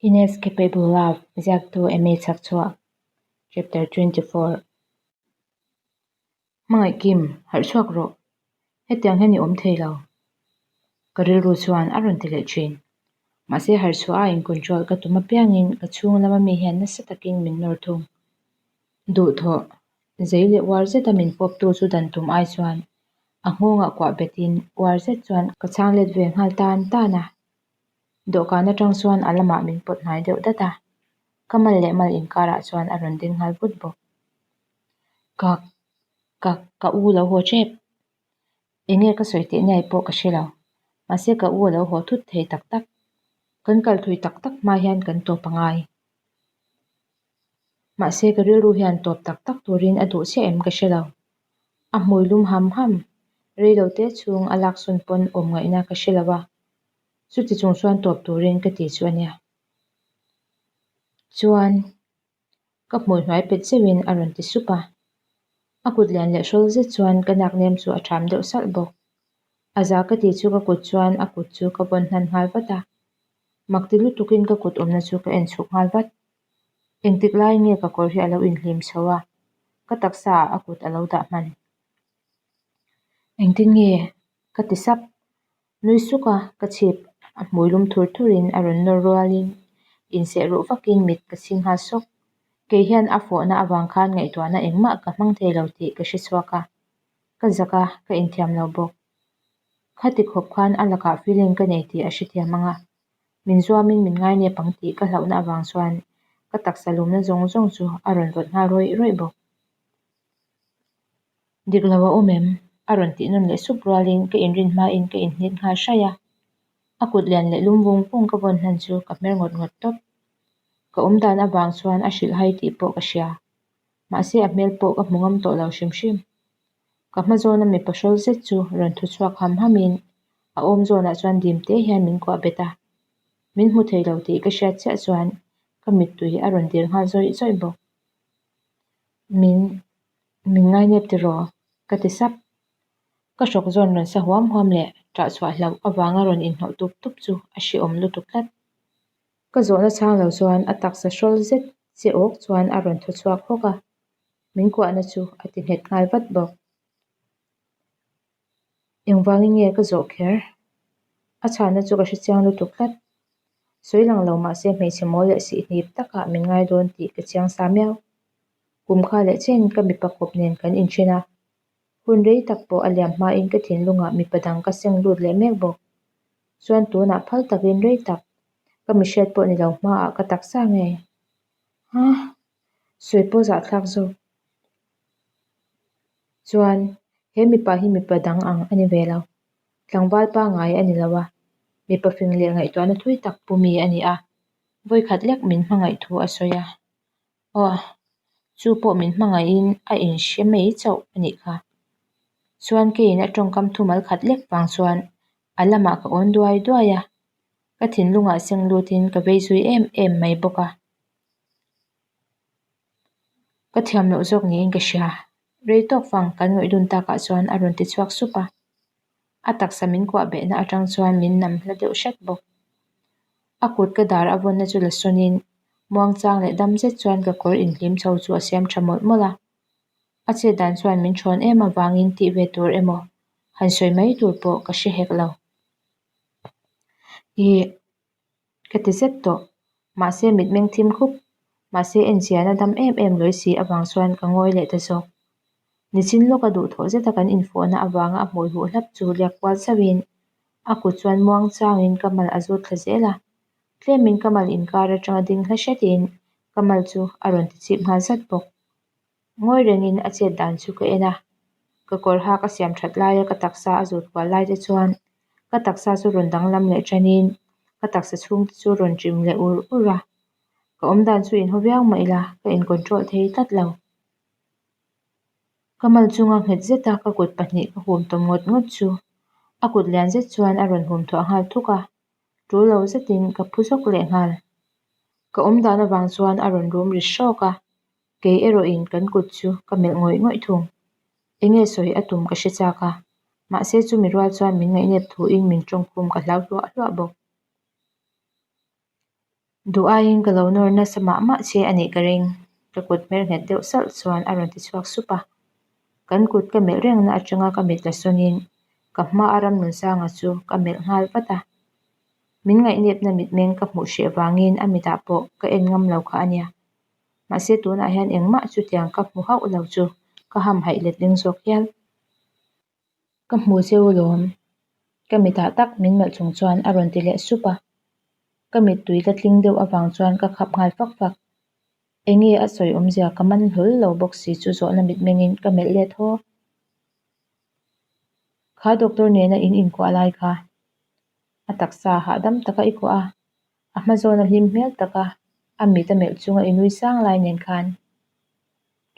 Inescapable Love ziaktu Amy Chhakchhuak Chapter 24 Hmangaih Kim, harh chhuak rawh. Hetiang hian i awm thei lo. Ka rilru chuan a rawn ti leh thin. Mahse harh chhuah a in control ka tum apiangin ka chhung lama mi hian nasa takin min nawr thung. Duhthawh, zei leh uar zeta min pawptu chu dan tum ai chuan a nghawngah kuah betin uar zet chuan ka chhang let ve nghal tan tan a. Dawhkan atang chuan a lamah min pawt hnai deuh dat a, ka mal leh mal inkarah chuan a rawn ding nghal vut bawk. Ka, ka, ka u lo haw tep. Enge ka sawi teh niai pawh ka hre lo. Mahse ka u a lo haw thut thei tak tak. Kan kal thui tak tak hma hian kan tawp a ngai. Mahse ka rilru hian tawp tak tak turin a duh chiah em ka hre lo. A hmui lum ham ham, reilote chhung a laksawn pawn awm ngaihna ka hre lo a. Chuti chung chuan tawp turin ka ti chu a nia. Chuan ka hmui hnuai pet zeuhin a rawn ti sup a. A kut lian leh hrawl zet chuan ka nak nem chu a ṭham deuh salh bawk. A za ka ti chu ka kut chuan a kut chu ka vawn hnan nghal vat a. Mak ti lutukin ka kut awmna chu ka en chhuk nghal vat. Engtik laiin nge ka kawr hi a lo inhlim chho a, ka taksa ah a kut a lo dah hman. Engtin nge? Ka ti sap. Nui suk a, ka chhip a hmui lum thur thur in a rawn nawr rual in inseh ruh vak in mit ka chhing nghal sawk. Kei hian a fawhna avang khan ngaihtuahna engmah ka hmang thei lo tih ka hre chhuak a, ka zak a, ka inthiam lo bawk. Khati khawp khan a lakah feeling ka nei tih a hrethiam ang a, min zuamin min ngainep ang tih ka hlauhna avang chuan ka taksa lumna zawng zawng chu a rawn vawt nghal rawih rawih bawk. Dik lo a awm em? A rawn tih nawn leh sup rualin ka inrin hmain ka inhnit nghal hraih a. A kut lian leh lum vung vung ka vawn hlan chu ka hmer ngawt ngawt tawp. Ka awm dan avang chuan a hrilh hai tih pawh ka hria. Mahse a hmel pawh ka hmu ngam tawh lo hrim hrim. Ka hma zawna mipa hrawl zet chu rawn thu chhuak ham hamin a awm zawnah chuan dim te hian min kuah bet a. Min hmu thei lo tih ka hriat chiah chuan ka mittui a rawn dir nghal zawih zawih bawk. Min min ngainep tiraw? Ka ti sap. Ka hrawk zawn rawn sa huam huam leh ṭah chhuah hlauh avanga rawn inhnawh tup tup chu a hrehawm lutuk tlat. Ka zawhna chhang lo chuan a taksa hrawl zet che awk chuan a rawn thaw chhuak hawk a, min kuahna chu a ti nghet nghal vat bawk. Engvangin nge ka zawh kher? A chhanna chu ka hre chiang lutuk tlat. Sawi lang lo mahse hmeichhe mawl leh sihhnip takah min ngai dawn tih ka chiang sa miau. Kum kha leh chen ka mipa kawp nen kan inthen a, hun rei tak pawh a liam hmain ka thinlungah mipa dang ka seng lut leh mek bawk. Chuan tunah phal takin rei tak ka mihriat pawh ni lo hmaah ka taksa ngei. Hah! Sawi pawh zahthlak zawk. Chuan he mipa hi mipa dang ang a ni ve lo. Tlangval pangngai a ni lo a, mipa fing leh ngaihtuahna thui tak pu mi a ni a, vawikhat lek min hmangaih thu a sawi a. Aw, chu pawh min hmangaihin a inhre mai chauh a nih kha. Chuan keiin a tawngkam thumal khat lek vang chuan a lamah ka awn duai duai a, ka thinlungah seng lutin ka vei zui em em mai bawk a. Ka thiam loh zawk niin ka hria. Rei tawk fang kan ngawih dun takah chuan a rawn ti chhuak sup a. A taksa min kuah behna atang chuan min nam hla deuh hret bawk. A kut ka dar a vawnna chu la sawnin muangchang leh dam zet chuan ka kawr inhlim chho chu a siam tha mawlh mawlh a. A chet dan chuan min thawn em avangin tih ve tur emaw han sawi mai tur pawh ka hre hek lo. Ih. Ka ti zet tawh. Mahse mitmeng thim khup. Mahse enchian a dam em em lawi si avang chuan ka ngawi leh ta zawk. Nichin lawka duhthawh zeta kan infawhna avanga a hmui huh hlap chu liak kual chauhin a kut chuan muang changin ka mal a zut thla zel a. Tlemin ka mal inkar atanga ding hla hretin ka mal chu a rawn ti chip nghal zat bawk. Ngawi rengin a chet dan chu ka en a, ka kawr hak a siam that laia ka taksa a zut kual lai te chuan ka taksa chu rawn danglam leh tanin ka taksa chhung te chu rawn chim leh ur ur a, ka awm dan chu inhaw viau mah ila ka in control thei tlat lo. Ka mal chunga nghet zeta ka kut pahnih ka hum tawm ngawt ngawt chu a kut lian zet chuan a rawn hum thuah nghal thuk a, tul lo zetin ka phu zawk leh nghal. Ka awm dan avang chuan a rawn rum ri hrawk a, Kei erawhin kan kut chu ka melh ngawih ngawih thung. Enge sawi a tum ka hre chak a, mahse chumi rual chuan min ngaihnep thuin min tawngkhum ka hlau hluah hluah bawk. Duh aiin ka lo nawr nasa mah mah che a nih ka ring, ka kut hmer nghet deuh salh chuan a rawn ti chhuak sup a. Kan kut ka melh rengna atanga ka mit la sawnin ka hma a Ramnunsanga chu ka melh nghal vat a. Min ngaihnepna mitmeng ka hmuh hreh vangin a mitah pawh ka en ngam lo kha a nia. Mahse tunah hian engmah chutiang ka hmu hauh lo chu ka hamhaih letling zawk hial. Ka hmu che u lawm. Ka mitah tak min melh chung chuan a rawn ti leh sup a. Ka mittui la tling deuh avang chuan ka khap nghal fak fak. Enge a sawi awmzia ka man hlawl lo bawk si chu zawhna mitmengin ka melh let haw. Kha doctor nena in inkuah lai kha a taksa hahdam taka i kuah a, a hma zawna hlim hmel taka a mit a melh chunga i nui sang lai nen khan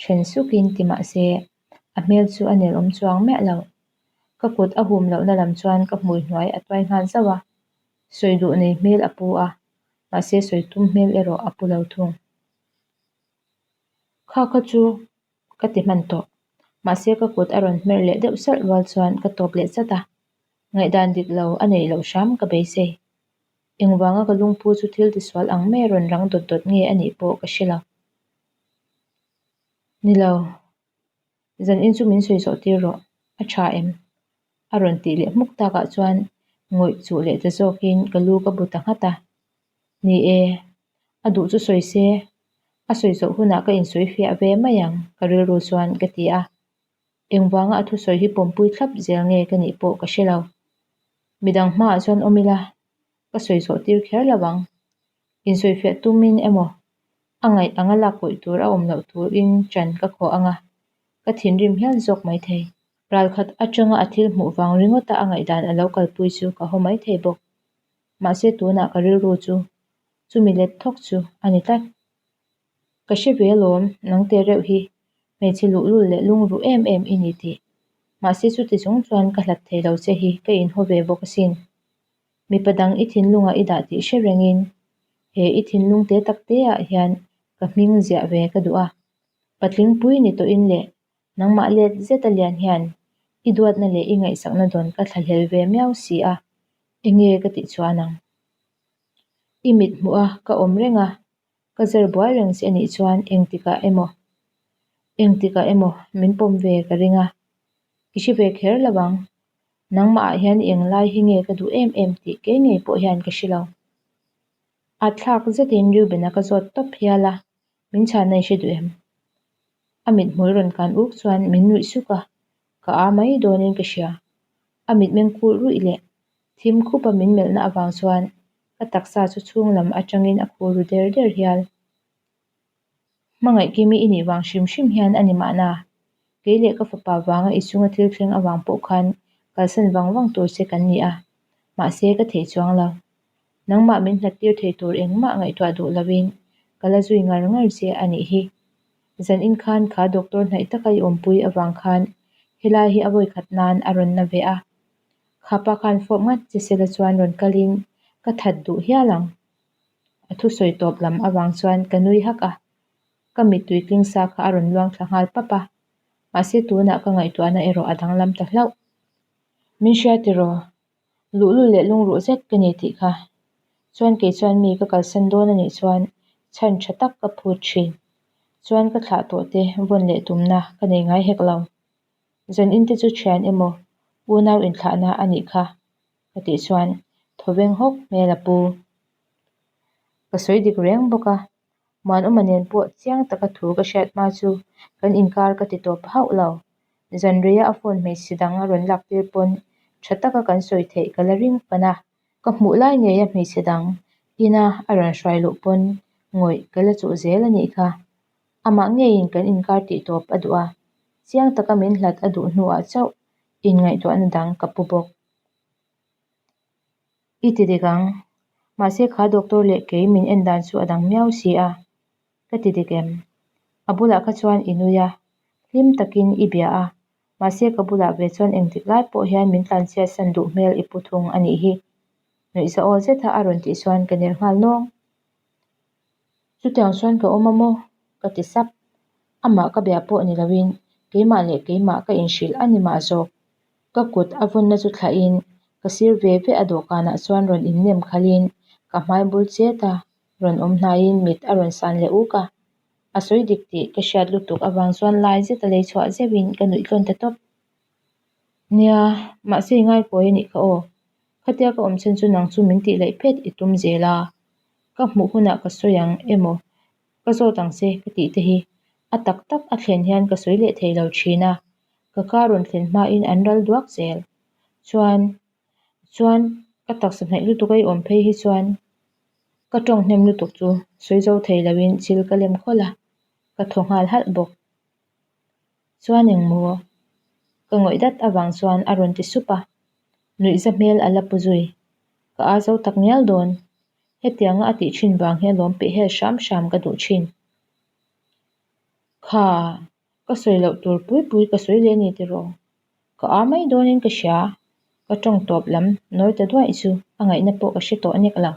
then sukin ti mah se a hmel chu a nelawm chuang miah lo. Ka kut a hum lohna lam chuan ka hmui hnuai a tuai nghal zauh a, sawi duh nei hmel a pu a, mahse sawi tum hmel erawh a pu lo thung. Kha kha chu ka ti hman tawh, mahse ka kut a rawn hmer leh deuh salh rual chuan ka tawp leh chat a, ngaihdan dik lo a neih loh hram ka beisei. Engvanga ka lungphu chu thil tisual ang mai a rawn rang dawt dawt nge a nih pawh ka hre lo. Ni lo, zan in chu min sawi zawh tir rawh, a tha em? A rawn tih leh hmuk takah chuan ngawih chuh leh ta zawkin ka lu ka bu ta nghat a. Ni e, a duh chu sawi se, a sawi zawh hunah ka insawi fiah ve mai ang ka rilru chuan ka ti a. Engvanga a thusawi hi pawmpui thlap zel nge ka nih pawh ka hre lo. Midang hmaah chuan awm ila, ka sawi zawh tir kher lo ang. Insawifiah tumin emaw a ngaih anga lak kawih tur a awm loh turin ṭan ka khawh ang a, ka thinrim hial zawk maithei. Ralkhat aṭanga a thil hmuh vang ringawta a ngaihdan a lo kalpui chu ka haw maithei bawk. Mahse tunah ka rilru chu chumi let thawk chu a ni tlat. Ka hre ve alawm, nang te reuh hi hmeichhe luhlul leh lungruh em em i ni tih. Mahse chuti chung chuan ka hlat thei lo che hi ka inhaw ve bawk asin. Mipa dang i thinlungah i dah tih hre rengin he i thinlung te tak te ah hian ka hming ziah ve ka duh a. Patling pui ni tawhin leh nangmah let zet a lian hian i duatna leh i ngaihsakna dawn ka thlahlel ve miau si a, enge ka tih chuan ang. I mit hmuh a ka awm reng a, ka zer buai reng che anih chuan engtikah emaw engtikah emaw min pawm ve ka ring a, i hre ve kher lo ang. Nangmah ah hian i englai hi nge ka duh em em tih kei ngei pawh hian ka hre lo. At thlak zetin Reuben-a ka zawt tawp hial a, min chhanna i hre duh em? A mithmul rawn kan uk chuan min nuih suk a, ka a mai dawnin ka hria. A mitmeng kulh ruih leh thim khupa min melhna avang chuan ka taksa chu chhung lam atangin a khur ru der der hial. Hmangaih Kimi i nih vang hrim hrim hian a ni mahna, kei leh ka fapa vanga i chunga thil thleng avang pawh khan kalsan vang vang tur che kan ni a, mahse ka thei chuang lo. Nangmah min hlat tir thei tur engmah ngaihtuah duh lovin ka la zui ngar ngar che a nih hi. Zan in khan kha doctor hnaih taka i awmpui avang khan helai hi a vawikhat nan a rawn na ve a, khapa khan fawp ngat che sela chuan rawn kalin ka that duh hial ang. A thusawi tawp lam avang chuan ka nui hak a, ka mittui tling sa kha a rawn luang thla nghal pap a, mahse tunah ka ngaihtuahna erawh a danglam ta hlauh. Min hria tiraw? Luhlul leh lungruh zet ka ni tih kha. Chuan kei chuan mi ka kalsan dawn a nih chuan chhan tha tak ka phut thin. Chuan ka thlah tawh te vawn leh tumna ka nei ngai hek lo. Zan in te chu thian emaw unau inthlahna a nih kha ka tih chuan thawveng hawk hmel a pu. Ka sawi dik reng bawk a, Muanawma nen pawh chiang taka thu ka hriat hma chu kan inkar ka ti tawp hauh lo. Zan reia a phone hmeichhe dang a rawn lak tir pawn tha taka kan sawi theih ka la ring fan a. Ka hmuh lai ngeia hmeichhe dang ina a rawn hruai luh pawn ngawih ka la chuh zel a nih kha. Amah ngeiin kan inkar tih tawp a duh a, chiang taka min hlat a duh hnuah chauh inngaihtuahna dang ka pu bawk. I ti dik ang. Mahse kha doctor leh kei min en dan chu a dang miau si a. Ka ti dik em? A bulah kha chuan i nui a, hlim takin i bia a, mahse ka bulah ve chuan engtik lai pawh hian min tlanchhiat san duh hmel i pu thung a nih hi. Nuihza aw zeta a rawn tih chuan ka ner nghal nawng. Chutiang chuan ka awm a maw? Ka ti sap. Amah ka bia pawh ni loin keimah leh keimah ka inhrilh a ni mah zawk. Ka kut a vawnna chu thlahin ka sir ve ve a dawhkanah chuan rawn innem khalhin ka hmai bul chet a. Rawn awm hnaiin mit a rawn san leh uk a. A sawi dik tih ka hriat lutuk avang chuan lai zeta lei chhuah zeuhin ka nuih tlawn ta tawp. Nia, mahse i ngaikawi a nih kha aw. Khatia ka awm chhan chu nang chu min tih laih phet i tum zel a. Ka hmuh hunah ka sawi ang emaw ka zawt ang che ka tih te hi a tak tak a thlen hian ka sawi leh thei lo thin a. Ka ka rawn thlen hmain an ral duak zel. Chuan, chuan ka taksa hnaih lutuk a i awm phei hi chuan ka tawng hnem lutuk chu sawi zo thei loin chil ka lem khawlh a, ka thaw nghal halh bawk. Chuan engmaw? Ka ngawih dat avang chuan a rawn ti sup a, nuihza hmel a la pu zui. Ka aa zo tak ngial dawn. Hetianga a tih thin vang hi a lawm peh hel hram hram ka duh thin. Kha, ka sawi loh tur pui pui ka sawi leh a ni tiraw? Ka aa mai dawnin ka hria. Ka tawng tawp lam nawi ta duaih chu a ngaihna pawh ka hre tawh nek lo.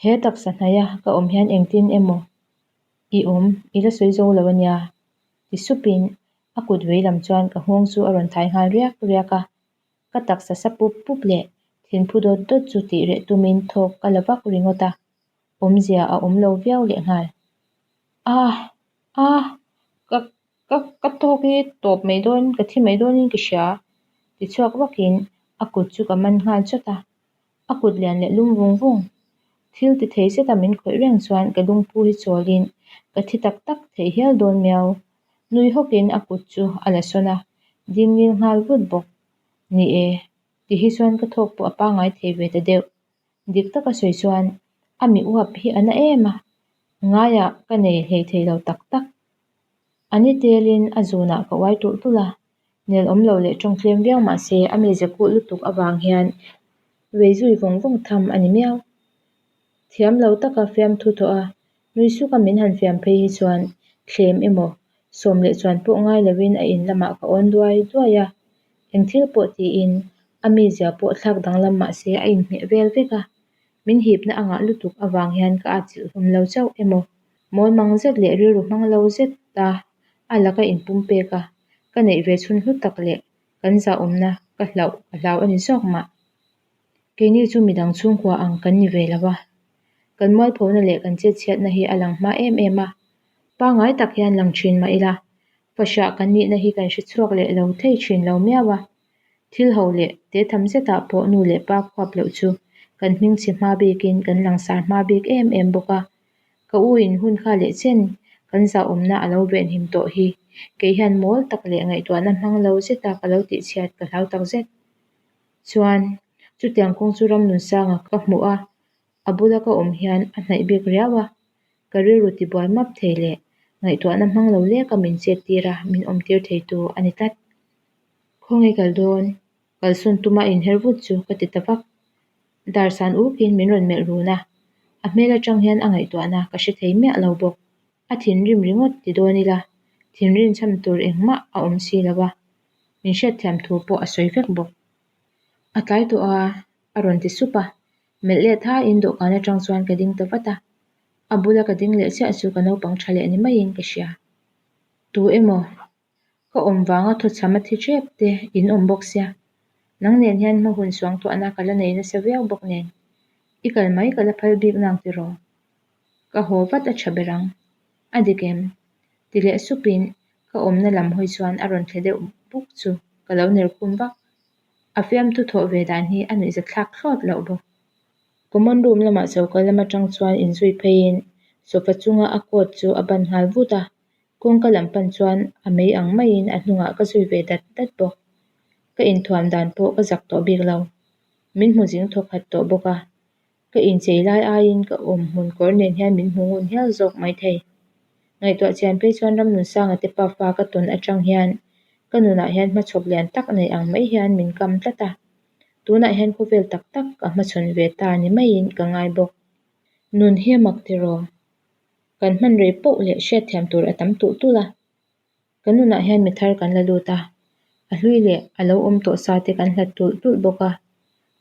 He taksa hnaia ka awm hian engtin emaw I awm, i la sawi zo lo a nia, ti supin a kut vei lam chuan ka nghawng chu a rawn thai nghal riak riak a. Ka taksa sa pup pup leh thinphu dawt dawt chu tih reh tumin thawk ka la vak ringawt a, awmzia a awm lo viau lehnghal. Ah! Ah! Ka ka ka tawk hi tawp mai dawn, ka thi mai dawnin ka hria, ti chhuak vakin a kut chu ka man nghal chawt a. A kut lian leh lum vung vung. Thil ti thei zeta min khawih reng chuan ka lungphu hi chawlin ka thi tak tak thei hial dawn miau. Nui hawkin a kut chu a la sawn a, ding ngil nghal vut bawk. Ni e, ti hi chuan ka thawk pawh a pangngai thei ve ta deuh. Dik taka sawi chuan a mi uap hi a na em a, ngaiah ka nei hlei thei lo tak tak. A ni telin a zunah ka uai tulh tulh a, nel awm lo leh tawng tlem viau mah se a mize kulh lutuk avang hian vei zui vawng vawng tham a ni miau. Thiam lo taka fiamthu thawh a, nui suka min han fiam phei hi chuan thlem emaw sawm leh chuan pawh ngai lovin a in lamah ka awn duai duai a, eng thil pawh tiin a mizia pawh thlak danglam mah se a inhmeh vel vek a, min hipna a ngah lutuk avang hian ka atchilh hlawm lo chauh emaw Mawlmang zet leh rilru hmang lo zet a a laka inpum pek a, ka neih ve chhun hlu tak leh kan zahawmna ka hlauh ka hlau a ni zawk mah. Keini chu midang chhungkua ang kan ni ve lo a, kan mualphona leh kan chetchhiatna hi a lang hma em em a, pangngai tak hian lang thin mah ila, fahrah kan nihna hi kan hre chhuak leh lo thei thin lo miau a, Thil ho leh te tham zetah pawh nu leh pa khuap loh chu kan hmingchhe hma bikin kan langsar hma bik em em bawk a. Ka u in hun kha leh chen kan zahawmna a lo venhim tawh hi kei hian mawl tak leh ngaihtuahna hmang lo zeta ka lo tihchhiat ka hlau tak zet. Chuan, chutiang kawng chu Ramnunsanga ka hmuh a, a bula ka awm hian a hnaih bik riau a, ka rilru tibuai map thei leh ngaihtuahna hmang lo leka min chet tir a, min awm tir thei tu a ni tlat. Khawnge kal dawn? Kalsawn tuma inher vut chu ka ti ta vak. Dar san ukin min rawn melh run a, a hmel atang hian a ngaihtuahna ka hre thei miah lo bawk. A thinrim ringawt ti dawn ila, thinrim chhan tur engmah a awm si lo a, min hriatthiam thu pawh a sawi vek bawk. A tlai tawh a, a rawn ti sup a, melh let haiin dawhkan atang chuan ka ding ta vat a, a bula ka ding leh chiah chu ka naupang tha leh ni maiin ka hria. Tu emaw? Ka awm vanga thawchham a thi tep te in awm bawk sia, nang nen hian hma hun suangtuahna ka la nei nasa viau bawk nen, i kal mai ka la phal bik nang tiraw? Ka haw vat a tha ber ang. A dik em? Ti leh supin ka awmna lam hawi chuan a rawn thle deuh buk chu ka lo ner khum vak. A fiamthu thawh ve dan hi a nuihzathlak thlawt loh bawk. Common room lamah choka lam atang chuan inzui pheiin sofa chunga a coat chu a ban nghal vut a, Kawngka lam pan chuan a mei ang maiin a hnungah ka zui ve dat dat bawk. Ka inthuam dan pawh ka zak tawh bik lo. Min hmu zing thawk khat tawh bawk a. Ka inchei lai aiin ka awm hmun kawr nen hian min hmu ngun hial zawk maithei. Ngaihtuah chian phei chuan Ramnunsanga te pafa ka tawn atang hian ka nunah hian hmachhawp lian tak nei ang mai hian min kam tlat a. Tunah hian khawvel tak tak ka hmachhawn ve ta ni maiin ka ngai bawk. Nun hi a mak tiraw? Kan hman rei poh leh hriatthiam tur a tam tulh tulh a. Kan nunah hian mi thar kan la lut a, a hlui leh a lo awm tawh sa te kan hlat tulh tulh bawk a.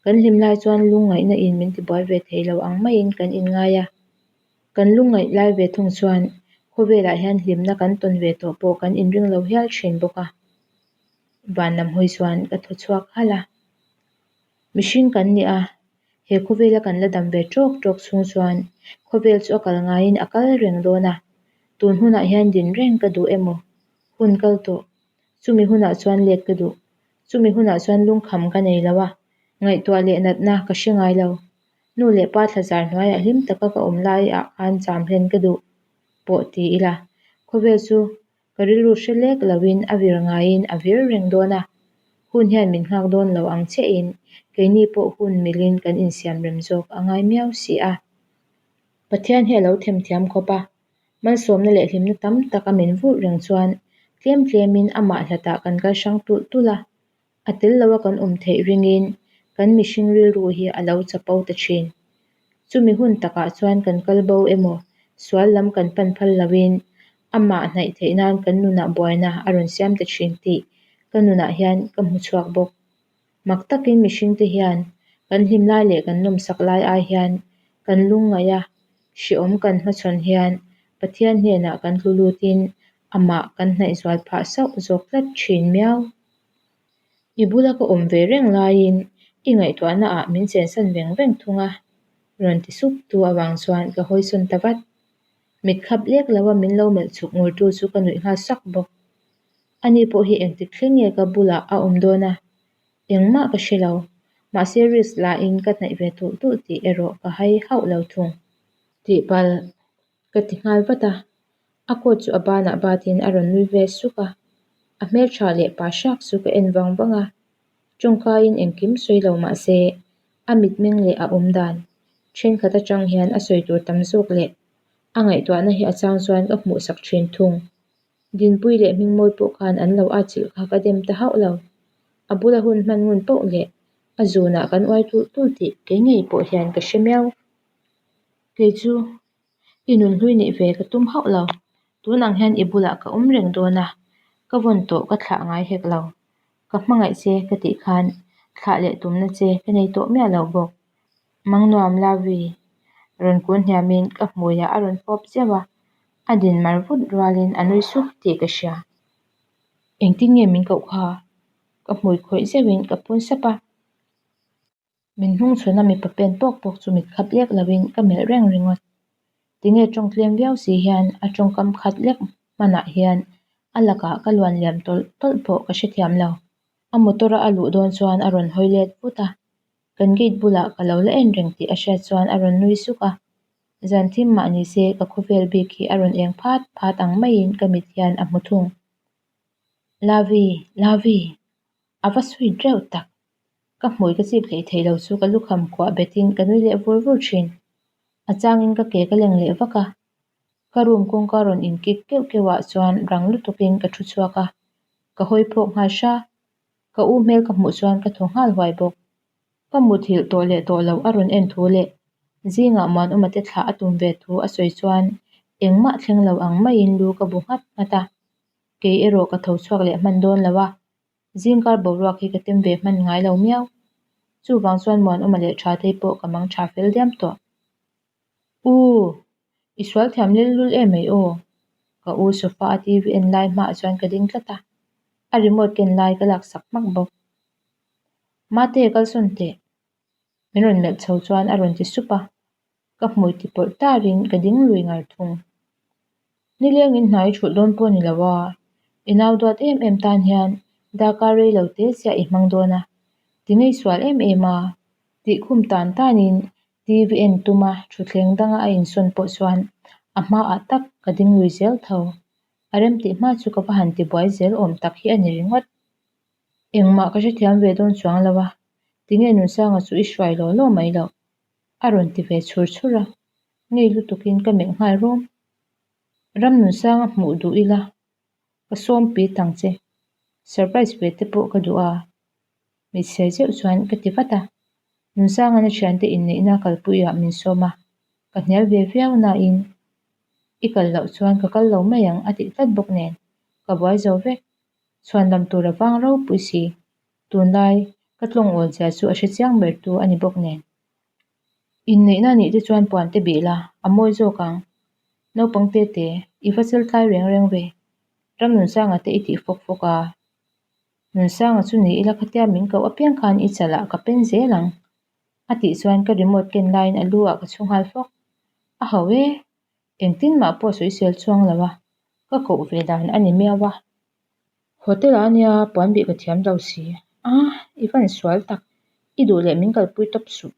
Kan hlim lai chuan lungngaihna in min tibuai ve thei lo ang maiin kan inngai a. Kan lungngaih lai ve thung chuan khawvelah hian hlimna kan tawn ve tawh pawh kan inring lo hial thin bawk a. Van lam hawi chuan ka thaw chhuak halh a. Mihring kan ni a. He khawvela kan la dam ve tawk tawk chhung chuan khawvel chu a kal ngaiin a kal reng dawn a, tun hunah hian din reng ka duh emaw hun kal tawh. Chumi hunah chuan let ka duh. Chumi hunah chuan lungkham ka nei lo a, ngaihtuah leh natna ka hre ngai lo. Nu leh pa thlazar hnuaiah hlim taka ka awm laiah khan cham hlen ka duh pawh ti ila, khawvel chu ka rilru hre lek loin a vir ngaiin a vir reng dawn a, hun hian min nghak dawn lo ang chiahin keini pawh hun milin kan insiam rem zawk a ngai miau si a. Pathian hi a lo themthiam khawp a, malsawmna leh hlimna tam tak a min vurh reng chuan tlem tlemin amah hlatah kan kal hrang tulh tulh a, A tel loa kan awm theih ringin kan mihring rilru hi a lo chapo ta thin. Chumi hun takah chuan kan kal bo emaw sual lam kan pan phal loin amah hnaih theih nan kan nunah buaina a rawn siam ta thin tih ka nunah hian ka hmu chhuak bawk. Mak takin mihringte hian kan hlim lai leh kan nawmsak lai ai hian kan lungngaih a, hrehawm kan hmachhawn hian Pathian hnenah kan tlu lutin amah kan hnaih zual phah sauh zawk tlat thin miau. I bula ka awm ve reng laiin i ngaihtuahna ah min chensan veng veng thung a, rawn ti sup tu avang chuan ka hawisawn ta vat. Mit khap lek lo a min lo melh chhuk ngur tu chu ka nuih nghal sak bawk. Ani pawh hi engtik thleng nge ka bulah a awm dawn a, engmah ka hre lo. Mahse risk la in ka hnaih ve tulh tulh tih erawh ka hai hauh lo thung. Tihpalh ka ti nghal vat a, a coat chu a banah batin a rawn nui ve suk a, a hmeltha leh pa hrak chu ka en vang vang a, tawngkaiin engkim sawi lo mah se a mitmeng leh a awm dan thenkhat atang hian a sawi tur tam zawk leh a ngaihtuahna hi a chang chuan ka hmuh sak thin thung. Dinpui leh Hmingmawi pawh khan an lo atchilh kha ka dem ta hauh lo, a bula hun hman ngun poh leh a zunah kan uai tulh tulh tih kei ngei pawh hian ka hre miau. Kei chu i nunhlui nih ve ka tum hauh lo, tun ang hian i bulah ka awm reng dawn a, ka vawn tawh ka thlah ngai hek lo, ka hmangaih che ka tih khan thlah leh tumna che ka nei tawh miah lo bawk. Mangnuam Lavi rawn kun hniamin ka hmuiah a rawn pawp zeuh a, a din mar vut rualin a nui sup tih ka hria. Engtin nge min koh kha? Ka hmui khawih zeuhin ka phun sap a. Min hnung chhuna mipa pen pawk pawk chu mit khap lek loin ka melh reng ringawt. Tinge tawng tlem viau si hian a tawngkam khat lek hmanah hian a lakah ka luan liam tawlh tawlh pawh ka hrethiam lo. A motor a a luh dawn chuan a rawn hawi let vut a, kan gate bulah ka lo la en reng tih a hriat chuan a rawn nui suk a. Zan thim mah ni se ka khawvel bik hi a rawn eng phat phat ang maiin ka mit hian a hmu thung. Lavi, Lavi, a va sweet reuh tak. Ka hmui ka chip hlei thei lo chu ka lukham kuah betin ka nui leh vur vur thin. A changin ka ke ka leng leh vak a, ka room kawngka rawn in kik keuh keuh ah chuan rang lutukin ka thu chhuak a, ka hawi phawk nghal hra. Ka u hmel ka hmuh chuan ka thaw nghal huai bawk. Ka muthilh tawh leh tawh loh a rawn en thu leh zingah Muanawma te thlah a tum ve thu a sawi chuan engmah thleng lo ang maiin lu ka bu nghat nghat a, kei erawh ka tho chhuak leh hman dawn lo a. Zingkar boruak hi ka tem ve hman ngai lo miau. Chuvang chuan Muanawma leh Thatei pawh ka mang tha fel diam tawh. U! I sual thiam lel lul em mai aw! Ka u sofa a TV en lai hmaah chuan ka ding tlat a, a remote ken lai ka laksak hmak bawk. Mate kalsawn teh! Min rawn melh chho chuan a rawn ti sup a, ka hmui ti pawlh tarin ka ding lui ngar thung. Nilengin hna i thulh dawn pawh ni lo a, i nau duat em em tan hian darkar rei lo te chiah i hmang dawn a, ti ngei sual em em a, tih khum tan tanin TV en tuma thutthleng danga a insawn pawh chuan a hmaah tak ka ding lui zel tho. A remtih hma chu ka va han tibuai zel awm tak hi a ni ringawt. Engmah ka hrethiam ve dawn chuang lo a, tinge Nunsanga chu i hruai law law mai loh? A rawn ti ve chhur chhur a, ngei lutukin ka melh nghal rawm. Ram Nunsanga hmuh duh ila ka sawm pit ang che, surprise ve te pawh ka duh a, mit ser zeuh chuan ka ti vat a. Nunsanga'n a thiante inneihna kalpuiah min sawm a, ka hnial ve viau nain i kal loh chuan ka kal lo mai ang a tih tlat bawk nen ka buai zo vek. Chhuanlam tur a vang ropui si. Tunlai ka tlawng awl zia chu a hre chiang ber tu a ni bawk nen. Inneihna nih te chuan puan te bih la, a mawi zawk ang. Naupang te te, i va chel tlai reng reng ve. Ramnunsanga te i tih fawk fawk a. Nunsanga chu ni ila khatia min koh apiang khan i chalah ka pen zel ang. A tih chuan ka remote ken laiin a lu ah ka chhu nghal fawk. A ho e, engtin mah pawh sawisel chuang lo a, ka koh ve dan a ni miau a. Hotel ah ania puan bih ka thiam lo si. A, i van sual tak, i duh leh min kalpui tawp suh.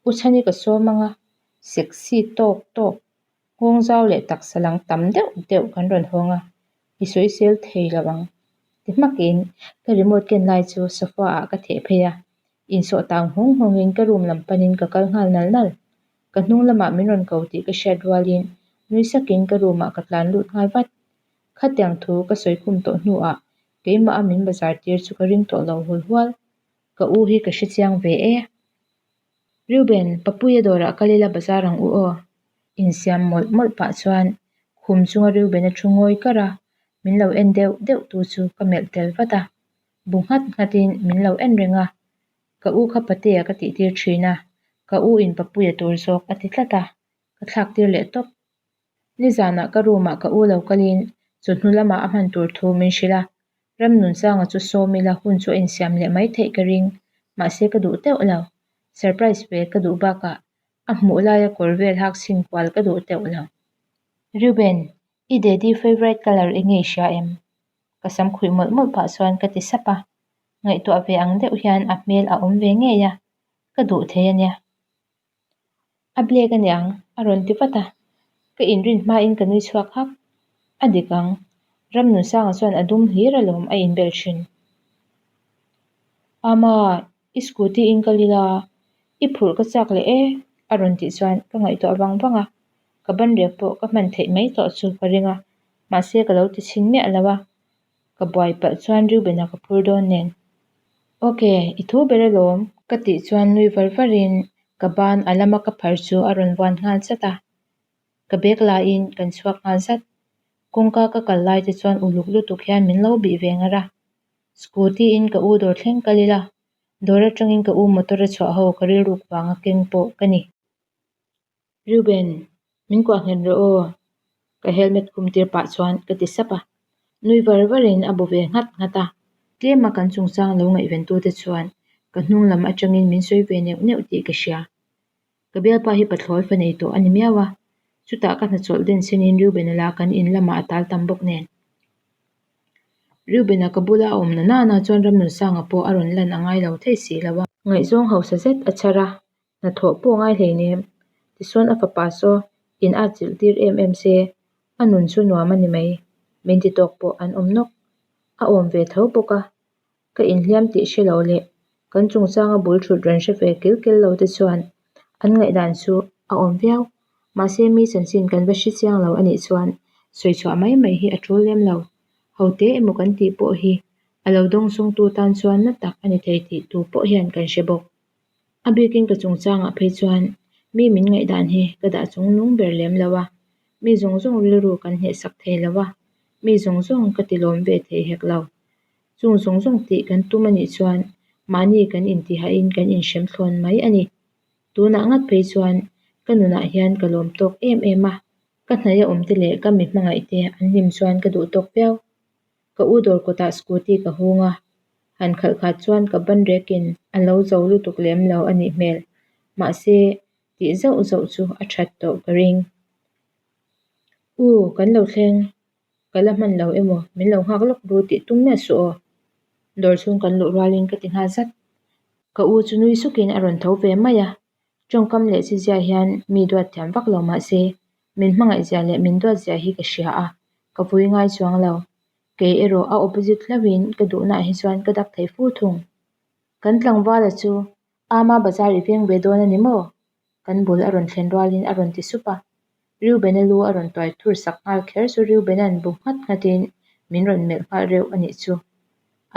U Chhani ka sawm anga, sexy tawk tawk, nghawng zau leh taksa lang tam deuh deuh kan rawn hawng a, i sawisel thei lo ang. Ti hmakin ka remote ken lai chu sofa ah ka theh phei a, insawh tang nghawng nghawngin ka room lam panin ka kal nghal nal nal. Ka hnung lamah min rawn ko tih ka hriat rualin nui sakin ka room ah ka tlan lut nghal vat. Khatiang thu ka sawi khum tawh hnuah keimah a min bazar tir chu ka ring tawh lo hul hual. Ka u hi ka hre chiang ve e. Reuben, Papuia dawrah kal ila bazar ang u aw. Insiam mawlh mawlh pah chuan khum chunga Reuben a thu ngawi kar a, min lo en deuh deuh tu chu ka melh tel vat a. Bu nghat nghatin min lo en reng a, ka u kha Patea ka tih tir thin a, ka u in Papuia tur zawk a ti tlat a, ka thlak tir leh tawp. Nizanah ka room ah ka u lo kalin chawhnu lamah a hman tur thu min hrilh a, Ramnunsanga chu sawm ila hun chu a insiam leh mai theih ka ring, mahse ka duh teuh lo. Surprise ve ka duh bakah a hmuh laia kawr vel hak chhin kual ka duh teuh lo. Reuben, i daddy favourite colour enge i hria em? Ka sam khuih mawlh mawlh pah chuan ka ti sap a, ngaihtuah ve ang deuh hian a hmel a awm ve ngei a, ka duh thei a nia. A black a niang a rawn ti vat a, ka inrin hmain ka nui chhuak hak. A dik ang, Ramnunsanga chuan a dum hlir alawm a inbel thin. Ama, i scooty in kal ila, i phurh ka chak leh e a rawn tih chuan ka ngaihtuah vang vang a, ka banrek pawh ka hman theih mai tawh chu ka ring a, mahse ka lo ti chhin miah lo a, ka buai palh chuan Reuben-a ka phur dawn nen. Ok, i thu ber alawm. Ka tih chuan nui var varin ka ban a lama ka phar chu a rawn vuan nghal chat a. Ka bag laiin kan chhuak nghal zat. Kawngka ka kal lai te chuan uluk lutuk hian min lo bih ve ngar a. Scooty in ka u dawr thleng kal ila, dawr atangin ka u motor a chhuah ho ka rilruk vanga keng pawh ka ni. Reuben, min kuah nghet rawh aw, ka helmet khum tir pah chuan ka ti sap a. Nui var varin a bu ve nghat nghat a. Tlema kan chungchang lo ngaihven tute chuan ka hnung lam atangin min sawi ve neuh neuh tih ka hria. Ka bialpa hi pathlawi fa nei tawh a ni miau a, chutah ka hnachawlh den senin Reuben-a lah kan in lamah a tal tam bawk nen. Reuben-a ka bula a awm na nana chuan Ramnunsanga pawh a rawn lan a ngai lo thei si lo a. Ngaihzawng hausa zet a chhar a, hnathawh pawh ngai hleinem. Tichuan a fapa saw in a chilh tir em em se, a nun chu nuam a ni mai. Min ti tawk pawh an awm nawk. A awm ve tho bawk a, ka inhliam tih hre lo leh kan chungchanga bul thut rawn hre ve kil kil lo te chuan an ngaihdan chu a awm viau. Mahse mi chanchin kan va hre chiang lo a nih chuan sawi chhuah mai mai hi a tul lem lo. Hote emaw kan tih pawh hi a lo dawngsawngtu tan chuan na tak a ni thei tih tu pawh hian kan hre bawk. A bikin ka chungchangah phei chuan mi min ngaihdan hi ka dah chung nung ber lem lo a, mi zawng zawng rilru kan hnehsak thei lo a, mi zawng zawng ka ti lawm ve thei hek lo. Chung zawng zawng tih kan tum a nih chuan mahni kan intihain kan inhrem thlawn mai a ni. Tunah ngat phei chuan ka nunah hian ka lawm tawk em em a, ka hnaih a awmte leh ka mi hmangaihte an hlim chuan ka duh tawk viau. Ka u dawr kawtah scooty ka hung a, han khalh khat chuan ka ban rekin a lo zo lutuk lem lo a nih hmel. Mahse, tih zauh zauh chu a that tawh ka ring. U, kan lo thleng. Ka la hman lo emaw, min lo nghak lawk ru tih tum miah suh aw. Dawr chhung kan luh rualin ka ti nghal zat. Ka u chu nui sukin a rawn tho ve mai a, Tawngkam leh chizia hian mi duat thiam vak lo mah se, min hmangaih zia leh min duat zia hi ka hria a, ka vui ngai chuang lo. Kei erawh a opposite hlauhin ka duhnaah hi chuan ka dak thei fu thung. Kan tlangvala chu Ama bazar i veng ve dawn a ni maw? Kan bul a rawn thlen rualin a rawn ti sup a. Reuben-a lu a rawn tuai thur sak nghal kher chu Reuben-a'n bu nghat nghatin min rawn melh nghal reuh a nih chu.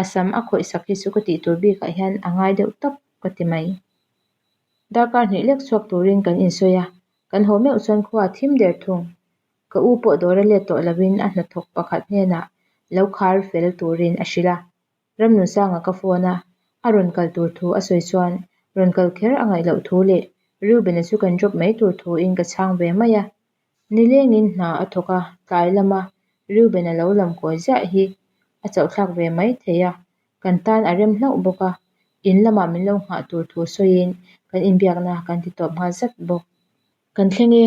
A sam a khawih sak hi chu ka tih tur bikah hian a ngai deuh tawp ka ti mai. Darkar hnih lek chhuak turin kan insawi a, kan haw meuh chuan khua a thim der thung. Ka u pawh dawr a let tawh lovin a hnathawk pakhat hnenah lo khar fel turin a hrilh a. Ramnunsanga ka phone a, a rawn kal tur thu a sawi chuan rawn kal kher a ngaih loh thu leh Reuben-a chu kan drop mai tur thuin ka chhang ve mai a. Nilengin hna a thawk a, tlai lama Reuben-a lo lam kawi ziah hi a chauhthlak ve mai thei a, kan tan a rem hlauh bawk a. In lamah min lo nghah tur thu sawiin kan inbiakna kan ti tawp nghal zat bawk. Kan thleng e,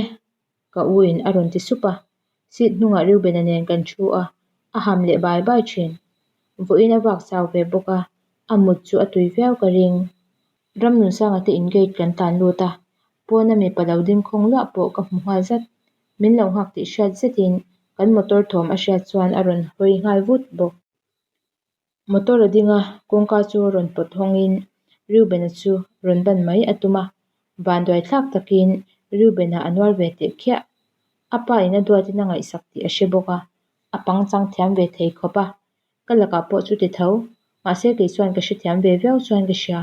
ka u in a rawn ti sup a. Seat hnungah Reuben-a nen kan thu a, a ham leh bai bai thin. Vawiin a vak chau ve bawk a, a mut chu a tui viau ka ring. Ramnunsanga te in gate kan tlan lut a, pawna mipa lo ding khawng luah pawh ka hmu nghal zat. Min lo nghak tih hriat zetin kan motor thawm a hriat chuan a rawn hawi nghal vut bawk. Motor a ding a, kawngka chu rawn pawt hawngin Reuben-a chu rawn ban mai a tum a, vanduai thlak takin Reuben-a a nuar ve teh khiah. A pa in a duatin a ngaihsak tih a hre bawk a, a pangchang thiam ve thei khawp a, ka lakah pawh chu ti tho, mahse kei chuan ka hrethiam ve viau chuan ka hria,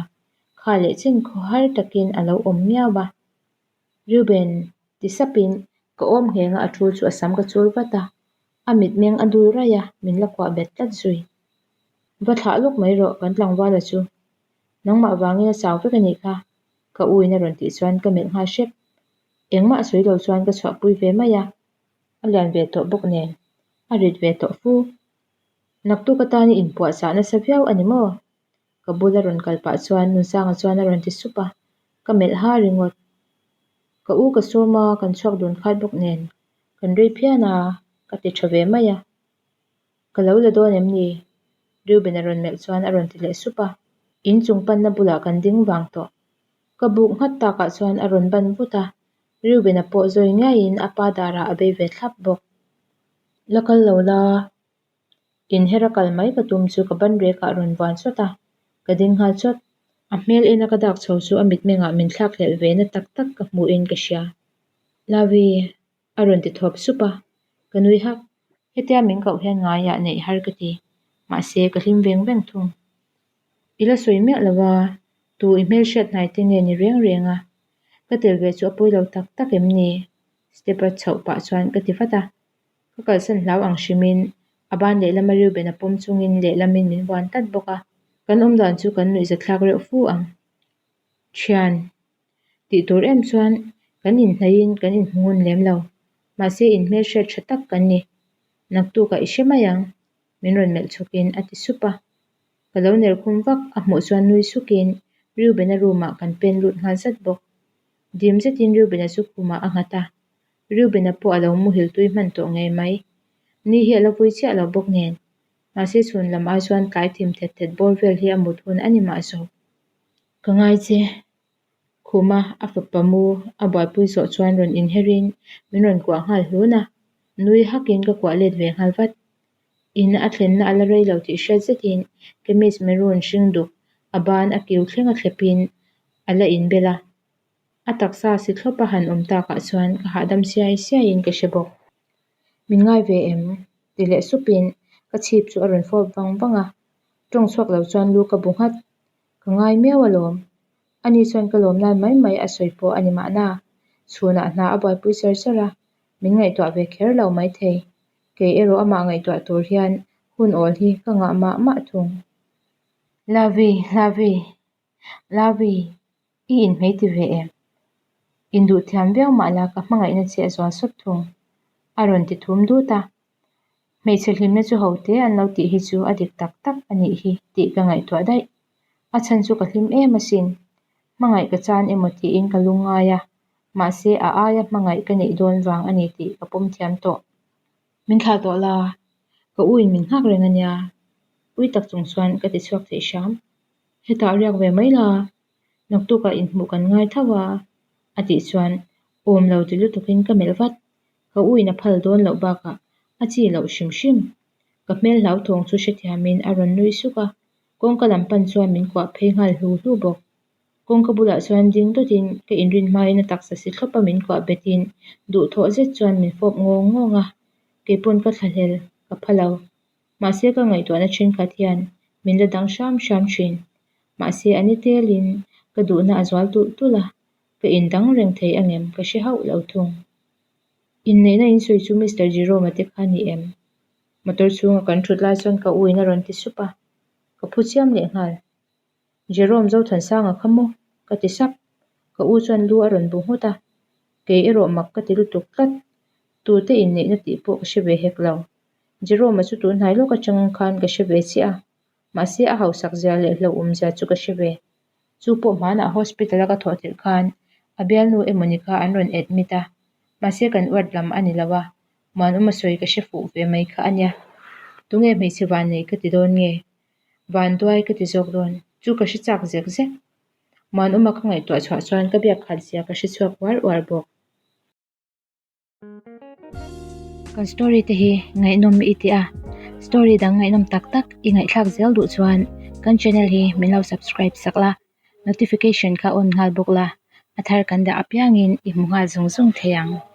kha leh chen khaw har takin a lo awm miau a. Reuben ti sapin ka awm ngheng a a thu chu a sam ka chul vat a, a mitmeng a dul raih a, min la kuah bet tlat zui. Va thlah lawk mai rawh kan tlangvala chu. Nangmah vangin a chau vek a nih kha, ka u in a rawn tih chuan ka melh nghal hrep. Engmah sawi lo chuan ka chhuahpui ve mai a, a lian ve tawh bawk nen a rit ve tawh fu. Naktuk atan i inpuahchah nasa viau a ni maw? Ka bula rawn kal pah chuan Nunsanga chuan a rawn ti sup a, ka melh ha ringawt. Ka u ka sawm a, kan chhuak dun khat bawk nen kan rei phian a, ka ti tha ve mai a. Ka lo la dawn em ni? Reuben-a rawn melh chuan a rawn ti leh sup a, in chung panna bulah kan ding vang tawh. Ka buk nghat takah chuan a rawn ban vut a, Reuben-a pawh zawi ngiaiin a pa darah a bei ve thlap bawk. La kal lo la, Inher a kal mai ka tum chu ka ban rekah a rawn vuan chawt a, ka ding nghal chawt. A hmel ena ka dak chho chu a mitmengah min thlak hlelh ve na tak tak ka hmuhin ka hria. Lavi a rawn ti thawp sup a, ka nui hak. Hetia min koh hian ngaiah neih har ka ti, mahse ka hlim veng veng thung. I la sawi miah lo a, tu i hmelhriat hnai te nge ni reng reng a? Ka tel ve chu a pawi lo tak tak em ni? Step a chhoh pah chuan ka ti vat a. Ka kalsan hlau ang hrimin a ban lehlama Reuben a pawm chungin lehlamin min vuan tlat bawk a, kan awmdan chu kan nuihzathlak reuh fu ang. Thian tih tur em chuan kan inhnaihin kan inhmu ngun lem lo, mahse inhmelhriat tha tak kan ni. Naktukah i hre mai ang, min rawn melh chhawkin a ti sup a. Ka lo ner khum vak a hmuh chuan nui sukin Reuben-a room ah kan pen lut nghal zat bawk. Dim zetin Reuben-a chu khumah a nghat a, Reuben-a pawh a lo muhil tui hman tawh ngei mai. Ni hi a la vui chiah lo bawk nen. Mahse chhun lam ai chuan tlai thim thet thet bawr vel hi a mut hun a ni mah zawk. Ka ngai che. Khuma a fapa mu a buaipui zawh chuan rawn inherin min rawn kuah nghal hlun a. Nui hakin ka kuah let ve nghal vat. In a thlenna a la rei lo tih hriat zetin Chemist maroon hring duk a ban a kiu thleng a thlepin a la inbel a. A taksa si thlawp a han awm takah chuan ka hahdam siai siaiin ka hre bawk. Min ngai ve em? ti leh supin ka chhip chu a rawn fawp vang vang a, tawng chhuak lo chuan lu ka bu nghat. Ka ngai miau alawm. Ani chuan ka lawm nan mai mai a sawi pawh a ni mahna. Chhunah hna a buaipui char char a, min ngaihtuah ve kher lo maithei. Kei erawh amah ngaihtuah tur hian hun awl hi ka ngah mah mah thung. Lavi, Lavi, Lavi, i inhmei ti ve em? Induh thiam viau mah la ka hmangaihna che a zual sawt thung, a rawn ti thum dut a. Hmeichhe hlimna chu ho te an lo tih hi chu a dik tak tak a nih hi tih ka ngaihtuah daih. A chhan chu ka hlim em asin. Hmangaih ka chan emaw tiin ka lungngai a, mahse a aia hmangaih ka neih dawn vang a ni tih ka pawm thiam tawh. Min thlah tawh la, ka u in min nghak reng a nia, ui tak chung chuan ka ti chhuak theih hram. Hetah riak ve mai la, naktukah inhmuh kan ngai tho a, a tih chuan awm lo ti lutukin ka melh vat. Ka u in a phal dawn loh bakah a chi loh hrim hrim. Ka hmel hlauthawng chu hrethiamin a rawn nui suk a, kawngka lam pan chuan min kuah phei nghal hlu hlu bawk. Kawngka bulah chuan ding dawtin ka inrin hmain a taksa si thlawp a min kuah betin duhthawh zet chuan min fawp ngawng ngawng a, keipawn ka thlahlel ka pha lo. Mahse ka ngaihtuahna thenkhat hian min la dang hram hram thin. Mahse a ni telin ka duhna a zual tulh tulh a, ka indang reng thei angem ka hre hauh lo thung. Inneihna in sawi chu Mister Jerome-a te kha ni em? Motor chhunga kan thut lai chuan ka u in a rawn ti sup a, ka phu chiam leh nghal. Jerome Zothansanga kha maw? Ka ti sap. Ka u chuan lu a rawn bu nghut a, kei erawh mak ka ti lutuk tlat. Tute inneihna tih pawh ka hre ve hek lo. Jerome-a chu tunhnai lawk atang khan ka hre ve chiah a. Mahse a hausak zia leh hlauhawm zia chu ka hre ve. Chu pawh hmanah hospital a ka thawh tirh khan a bialnu emawni kha an rawn admit a, mahse kan ward lam a ni lo a, Muanawma sawi ka hre fuh ve mai kha a nia. Tunge hmeichhe vannei ka ti dawn nge? Vanduai ka ti zawk dawn. Chu ka hre chak zek zek. Muanawma ka ngaihtuah chhuah chuan ka biak khat zia ka hre chhuak uar uar bawk. Kan story te hi ngaihnawm i ti a, story dang ngaihnawm tak tak i ngaihthlak zel duh chuan kan channel hi min lo subscribe sak la, notification kha on nghal bawk la, a thar kan dah apiangin i hmu nghal zung zung thei ang.